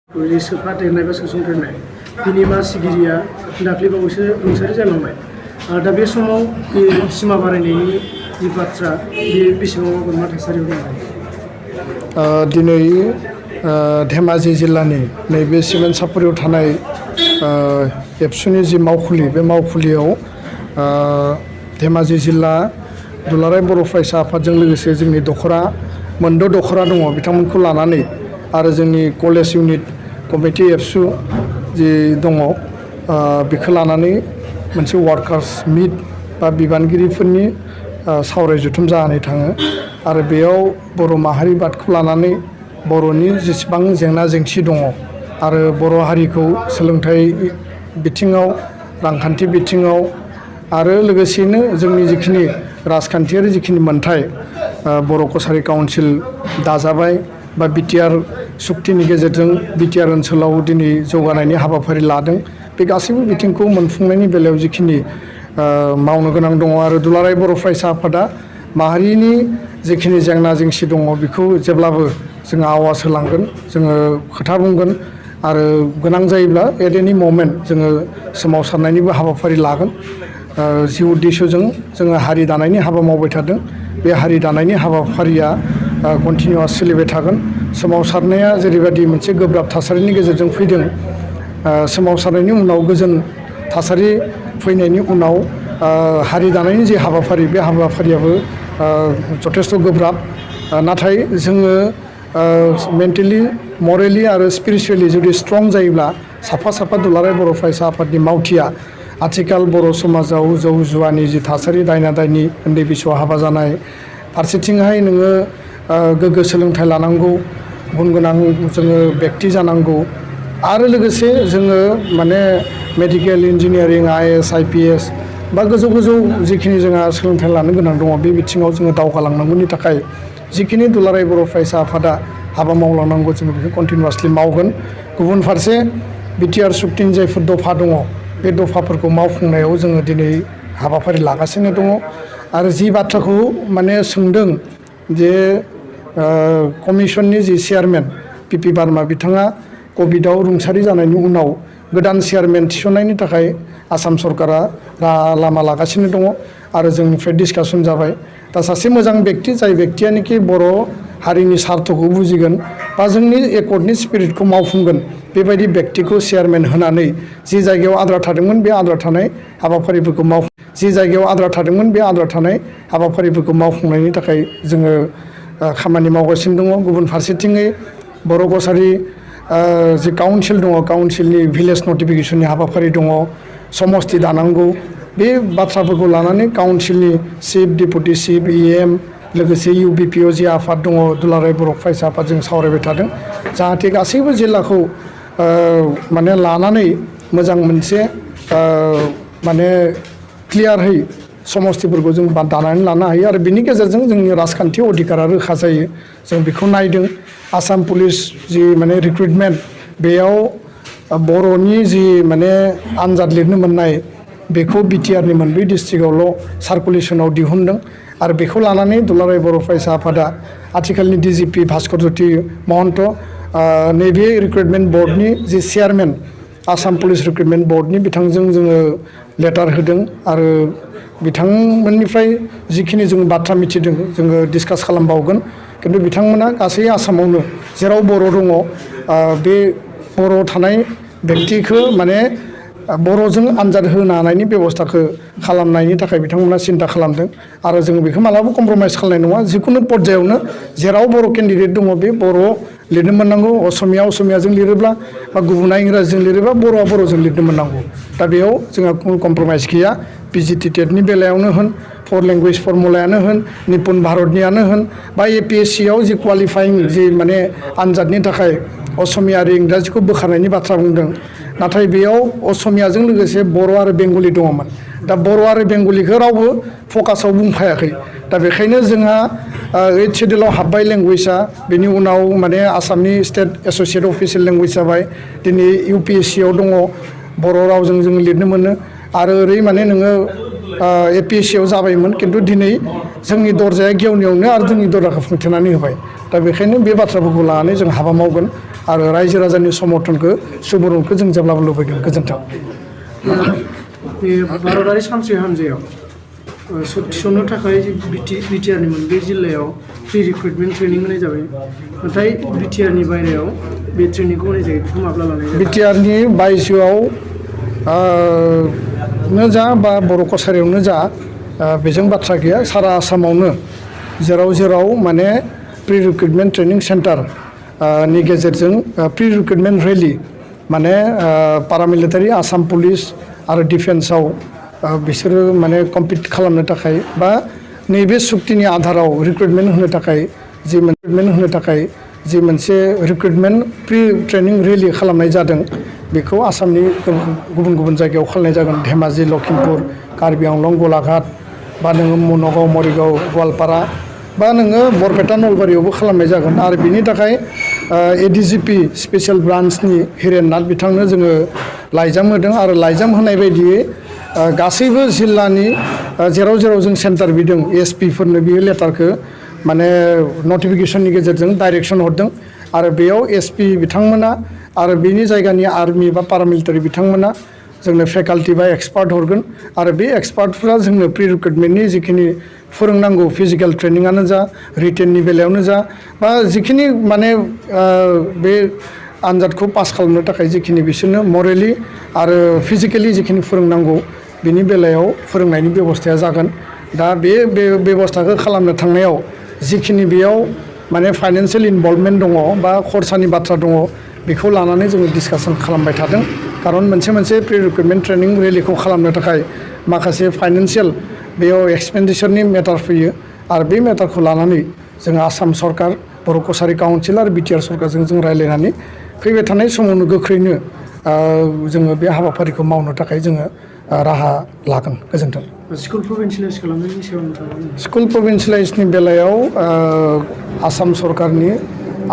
सोफादेरनाय बा सोसनदेरनाय बिनि मासिगिरिया दाख्लैबावैसो रुंसारि जालांबाय। दा बे समाव बे सिमा बारायनायनि जि बाथ्रा बे बेसेबां मावगोन मा थासारियाव दं? दिनै धेमाजि जिल्लानि नैबे सिमेन्ट सापरियाव थानाय एबसुनि जि मावखुलि बे मावखुलियाव धेमाजि जिल्ला दुलाराय बर' फरायसा आफादजों लोगोसे जोंनि दखरा मोनद' दखरा दङ बिथांमोनखौ लानानै आरो जोंनि कलेज इउनिट कमिटि एबसु जि दङ बेखौ लानानै मोनसे वार्कार्स मिट बा बिबानगिरिफोरनि सावराय जथुम जानानै थाङो आरो बेयाव बर' माहारि बादखौ लानानै बर'नि जेसेबां जेंना जेंसि दङ आरो बर' हारिखौ सोलोंथाइ बिथिङाव रांखान्थि बिथिङाव आरो लोगोसेयैनो जोंनि जिखिनि राजखान्थियारि जिखिनि मोन्थाय बर' कसारि काउन्सिल दाजाबाय बा बिटिआर सुक्तिनि गेजेरजों बिटिआर ओनसोलाव दिनै जौगानायनि हाबाफारि लादों बे गासैबो बिथिंखौ मोनफुंनायनि बेलायाव जिखिनि मावनो गोनां दङ आरो दुलाराय बर' फरायसा आफादा माहारिनि जिखिनि जेंना जेंसि दङ बेखौ जेब्लाबो जोङो आवाज होलांगोन जोङो खोथा बुंगोन आरो गोनां जायोब्ला एट एनि ममेन्ट जोङो सोमावसारनायनिबो हाबाफारि लागोन। जि उद्देश्यजों जोङो हारि दानायनि हाबा मावबाय थादों बे हारि दानायनि हाबाफारिया कन्टिनिउआस सोलिबाय थागोन। सोमावसारनाया जेरैबायदि मोनसे गोब्राब थासारिनि गेजेरजों फैदों सोमावसारनायनि उनाव गोजोन थासारि फैनायनि उनाव हारि दानायनि जे हाबाफारि बे हाबाफारियाबो जथेस्थ' गोब्राब नाथाय जोङो मेन्टेलि मरेलि आरो स्पिरिचुवेलि जुदि स्ट्रं जायोब्ला साफा साफा दुलाराय बर' फरायसा आफादनि मावथिया आथिखाल बर' समाजाव जौ जुवानि जि थासारि दायना दायनि उन्दै बैसोआव हाबा जानाय फारसेथिंहाय नोङो गोग्गो सोलोंथाइ लानांगौ गुन गोनां जोङो बेक्ति जानांगौ आरो लोगोसे जोङो माने मेडिकेल इन्जिनियारिं IAS IPS बा गोजौ गोजौ जिखिनि जोंहा सोलोंथाइ लानो गोनां दङ बे बिथिङाव जोङो दावगालांनांगौनि थाखाय जिखिनि दुलाराय बर' फरायसा आफादा हाबा मावलांनांगौ जोङो बेखौ कन्टिनिउआसलि मावगोन। गुबुन फारसे बिटिआर सुक्तिनि जायफोर दफा दङ बे दफाफोरखौ मावफुंनायाव जोङो दिनै हाबाफारि लागासिनो दङ आरो जि बाथ्राखौ माने सोंदों जे कमिसननि जि चेयारमेन पिपि बार्मा बिथाङा कभिडआव रुंसारि जानायनि उनाव गोदान चेयारमेन थिसननायनि थाखाय आसाम सरकारा लामा लागासिनो दङ आरो जोंनिफ्राय डिसकासन जाबाय। दा सासे मोजां बेक्ति जाय बेक्तियानोखि बर' हारिनि सार्थखौ बुजिगोन बा जोंनि एकर्डनि स्पिरिटखौ मावफुंगोन बेबायदि बेक्तिखौ चेयारमेन होनानै जि जायगायाव आद्रा थादोंमोन बे आद्रा थानाय हाबाफारिफोरखौ मावफुंनायनि थाखाय जोङो खामानि मावगासिनो दङ। गुबुन फारसेथिङै बर' कसारि जि काउन्सिल दङ काउन्सिलनि भिलेज नटिफिकेसननि हाबाफारि दङ समस्ति दानांगौ बे बाथ्राफोरखौ लानानै काउन्सिलनि चिफ डेपुटि चिफ EM लोगोसे UBPO जि आफाद दङ दुलाराय बर' फरायसा आफादजों सावरायबाय थादों जाहाथे गासैबो जिल्लाखौ माने लानानै मोजां मोनसे माने क्लियारहै समस्तिफोरखौ जों दानानै लानो हायो आरो बिनि गेजेरजों जोंनि राजखान्थि अधिकारा रोखा जायो जों बेखौ नायदों। आसाम पुलिस जि माने रिक्रुटमेन्ट बेयाव बर'नि जि माने आनजाद लिरनो मोननाय बेखौ बिटिआरनि मोनब्रै डिस्ट्रिक्टआवल' सार्कुलेसनाव दिहुनदों आरो बेखौ लानानै दुलाराय बर' फरायसा आफादा आथिखालनि DGP भास्कर ज्योति महन्त नैबे रिक्रुटमेन्ट बर्डनि जि चेयारमेन आसाम पुलिस रिक्रुटमेन्ट बर्डनि बिथांजों जोङो लेटार होदों आरो बिथांमोननिफ्राय जिखिनि जों बाथ्रा मिथिदों जोङो डिसकास खालामबावगोन। खिन्थु बिथांमोना गासै आसामावनो जेराव बर' दङ बे बर' थानाय बेक्तिखौ माने बर'जों आनजाद होनो हानायनि बेब'स्थाखौ खालामनायनि थाखाय बिथांमोना सिन्था खालामदों आरो जों बेखौ मालाबाबो कमप्रमाइस खालामनाय नङा। जिखुनु पर्यायावनो जेराव बर' केन्डिडेट दङ बे बर' लिरनो मोननांगौ असमियाजों लिरोब्ला बा गुबुना इंराजिजों लिरोब्ला बर'आ बर'जों लिरनो मोननांगौ। दा बेयाव जोंहा खुनु कमप्रमाइस गैया। PGT टेटनि बेलायावनो होन 4 लेंगुवेज फर्मुलायानो होन निपुन भारतनियानो होन बा APSCआव जि क्वालिफाइं जि माने आनजादनि थाखाय असमिया आरो इंराजिखौ बोखारनायनि बाथ्रा बुंदों नाथाय बेयाव असमियाजों लोगोसे बर' आरो बेंगलि दङमोन। दा बर' आरो बेंगलिखौ रावबो फकासाव बुंफायाखै। दा बेखायनो जोंहा 8th सिडिउलाव हाबबाय लेंगुवेजआ बेनि उनाव माने आसामनि स्टेट एस'सिएट अफिसियेल लेंगुवेज जाबाय। दिनै UPSCआव दङ बर' रावजों जों लिरनो मोनो आरो ओरै माने नोङो APSCआव जाबायमोन खिन्थु दिनै जोंनि दरजाया गेवनायावनो आरो जोंनि दरजाखौ फांथेनानै होबाय। दा बेखायनो बे बाथ्राफोरखौ लानानै जों हाबा मावगोन। आरो रायजो राजानि समर्थनखौ सुबुरुनखौ जों जेब्लाबो लुबैगोन। गोजोन्थों। बे भारतारि सानथ्रि हान्जायाव थिसननो थाखाय बिटिआरनि मोनब्रै जिल्लायाव प्रि रिक्रुटमेन्ट ट्रेनिं होनाय जाबाय, नाथाय बिटिआरनि बायरायाव बे ट्रेनिंखौ होनाय जायो। बेखौ माब्ला लानाय जायो? बिटिआरनि बायजोआव नो जा बा बर' कछारियावनो जा बेजों बाथ्रा गैया। सारा आसामावनो जेराव माने प्रि रिक्रुटमेन्ट ट्रेनिं सेन्टार नि गेजेरजों प्रि रिक्रुटमेन्ट रेलि माने पारामिलिटारि आसाम पुलिस आरो डिफेन्सआव बिसोरो माने कम्पिट खालामनो थाखाय बा नैबे सुक्तिनि आधाराव रिक्रुटमेन्ट होनो थाखाय जि मोनसे रिक्रुटमेन्ट प्रि ट्रेनिं रेलि खालामनाय जादों, बेखौ आसामनि गुबुन गुबुन जायगायाव खालामनाय जागोन। धेमाजि, लखिमपुर, कार्बि आंलं, गलाघाट, बा नोङो नगाव, मरिगाव, गवालपारा, बा नोङो बरपेटा, नलबारियावबो खालामनाय जागोन। आरो बिनि थाखाय एडिजिपि स्पेसियेल ब्रान्सनि हिरेन नाथ बिथांनो जोङो लाइजाम होदों आरो लाइजाम होनाय बायदियै गासैबो जिल्लानि जेराव जों सेन्टार बिदों एसपिफोरनो बियो लेटारखौ माने नटिफिकेसननि गेजेरजों डाइरेक्सन हरदों आरो बेयाव एसपि बिथांमोना आरो बेनि जायगानि आर्मि बा पारामिलिटारि बिथांमोना जोंनो फेकाल्टि बा एक्सपार्ट हरगोन आरो बे एक्सपार्टफ्रा जोंनो प्रि रिक्रुटमेन्टनि जिखिनि फोरोंनांगौ फिजिकेल ट्रेनिङानो जा, रिटेननि बेलायावनो जा, बा जिखिनि माने बे आनजादखौ पास खालामनो थाखाय जिखिनि बिसोरनो मरेलि आरो फिजिकेलि जिखिनि फोरोंनांगौ, बिनि बेलायाव फोरोंनायनि बेबस्थाया जागोन। दा बे बेबस्थाखौ खालामनो थांनायाव जिखिनि बेयाव माने फाइनान्सियेल इनभल्भमेन्ट दङ बा खरसानि बाथ्रा दङ, बेखौ लानानै जोङो डिसकासन खालामबाय थादों। खारन मोनसे प्रि रिक्रुटमेन्ट ट्रेनिं रेलिखौ खालामनो थाखाय माखासे फाइनान्सियेल बेयाव एक्सपेन्डिचारनि मेटार फैयो आरो बे मेटारखौ लानानै जोङो आसाम सरकार, बर' कछारि काउन्सिल आरो बिटिआर सरकारजों जों रायज्लायनानै फैबाय थानाय समावनो गोख्रैनो जोङो बे हाबाफारिखौ मावनो थाखाय जोङो राहा लागोन। गोजोन्थों। स्कुल प्रभिन्सियेलाइज खालामनायनि सायाव नोंथाङा स्कुल प्रभिन्सियेलाइजनि बेलायाव आसाम सरकारनि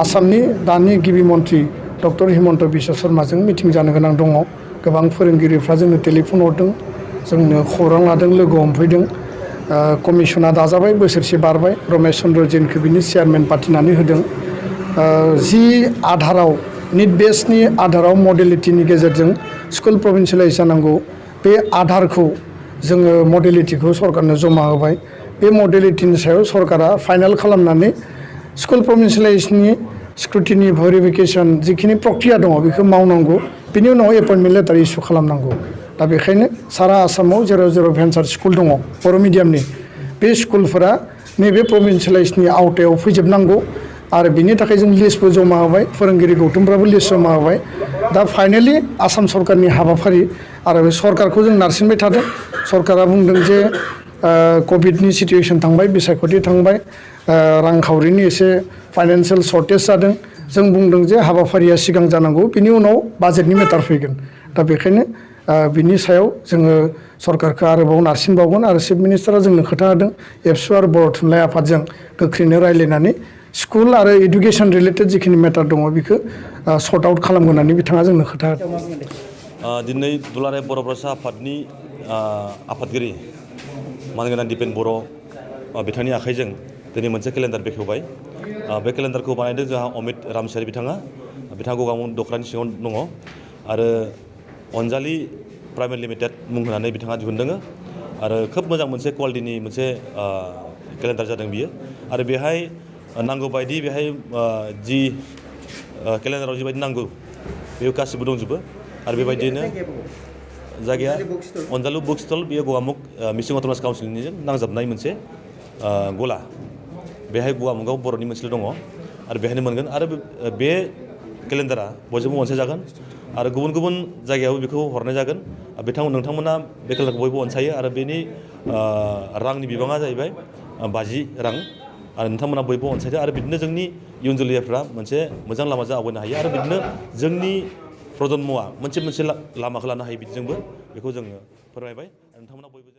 आसामनि दानि गिबि मन्थ्रि डक्टर हिमन्त बिश्व शर्माजों मिटिं जानो गोनां दङ। गोबां फोरोंगिरिफ्रा जोंनो टेलिफन हरदों, जोंनो खौरां लादों, लोगो हमफैदों। कमिसना दाजाबाय, बोसोरसे बारबाय। रमेश चन्द्र जैनखौ बिनि चेयारमेन पार्टिनानै होदों। जि आधाराव निट बेसनि आधाराव मडेलिटिनि गेजेरजों स्कुल प्रभिन्सियेलाइज जानांगौ, बे आधारखौ जोङो मडेलिटिखौ सरकारनो जमा होबाय। बे मडेलिटिनि सायाव सरकारा फाइनाल खालामनानै स्कुल प्रभिन्सियेलाइजनि स्क्रुटिनि भेरिफिकेसन जिखिनि प्रक्रिया दङ बेखौ मावनांगौ। बिनि उनाव एपइन्टमेन्ट लेटार इस्यु खालामनांगौ। दा बेखायनो सारा आसामाव जेराव भेन्सार स्कुल दङ बर' मिडियामनि, बे स्कुलफोरा नैबे प्रभिन्सियेलाइजनि आवथायाव फैजोबनांगौ आरो बिनि थाखाय जों लिस्टबो जमा होबाय। फोरोंगिरि गौथुमफ्राबो लिस्ट जमा होबाय। दा फाइनेलि आसाम सरकारनि हाबाफारि आरो बे सरकारखौ जों नारसिनबाय थादों। सरकारा बुंदों जे कभिडनि सिटुवेसन थांबाय, बिसायख'थि थांबाय, रांखावरिनि एसे फाइनान्सियेल सर्टेज जादों। जों बुंदों जे हाबाफारिया सिगां जानांगौ, बिनि उनाव बाजेटनि मेटार फैगोन। दा बेखायनो बिनि सायाव जोङो सरकारखौ आरोबाव नारसिनबावगोन आरो चिफ मिनिस्टारा जोंनो खोथा होदों एबसु आरो बर' थुनलाइ आफादजों गोख्रैनो रायज्लायनानै स्कुल आरो इडुकेसन रिलेटेड जिखिनि मेटार दङ बेखौ सर्ट आउट खालामगोन होननानै बिथाङा जोंनो खोथा होदों। दिनै दुलाराय बर' फरायसा आफादनि आफादगिरि मानगोनां दिपेन बर' बिथांनि आखाइजों दिनै मोनसे केलेन्डार बेखेवबाय। बे केलेन्डारखौ बानायदों जोंहा अमित रामसियारि बिथाङा गगामुख दख'रानि सिङाव दङ आरो अनजालि प्राइभेट लिमिटेड मुं होनानै बिथाङा दिहुनदों आरो खोब मोजां मोनसे कुवालिटिनि मोनसे केलेन्डार जादों बियो। आरो बेहाय नांगौ बायदि बेहाय जि केलेन्डाराव जिबायदि नांगौ बे गासिबो दंजोबो आरो बेबायदियैनो जायगाया अनजालु बुक स्टल, बेयो गगामुख मिसिं अट'नमास काउन्सिलनिजों नांजाबनाय मोनसे गला। बेहाय गगामुखआव बर'नि मोनसेल' दङ आरो बेहायनो मोनगोन। आरो बे केलेन्डारा बयजोंबो अनसायजागोन आरो गुबुन गुबुन जायगायावबो बेखौ हरनाय जागोन। नोंथांमोना बे केलेन्डारखौ बयबो अनसायो आरो बेनि रांनि बिबाङा जाहैबाय 50 रां आरो नोंथांमोना बयबो अनसायदो आरो बिदिनो जोंनि इयुन जोलैफ्रा मोनसे मोजां लामाजों आवगायनो हायो आरो बिदिनो जोंनि प्रजन्मआ मोनसे लामाखौ लानो हायो। बिदिजोंबो बेखौ जोङो फोरमायबाय। नोंथांमोना बयबो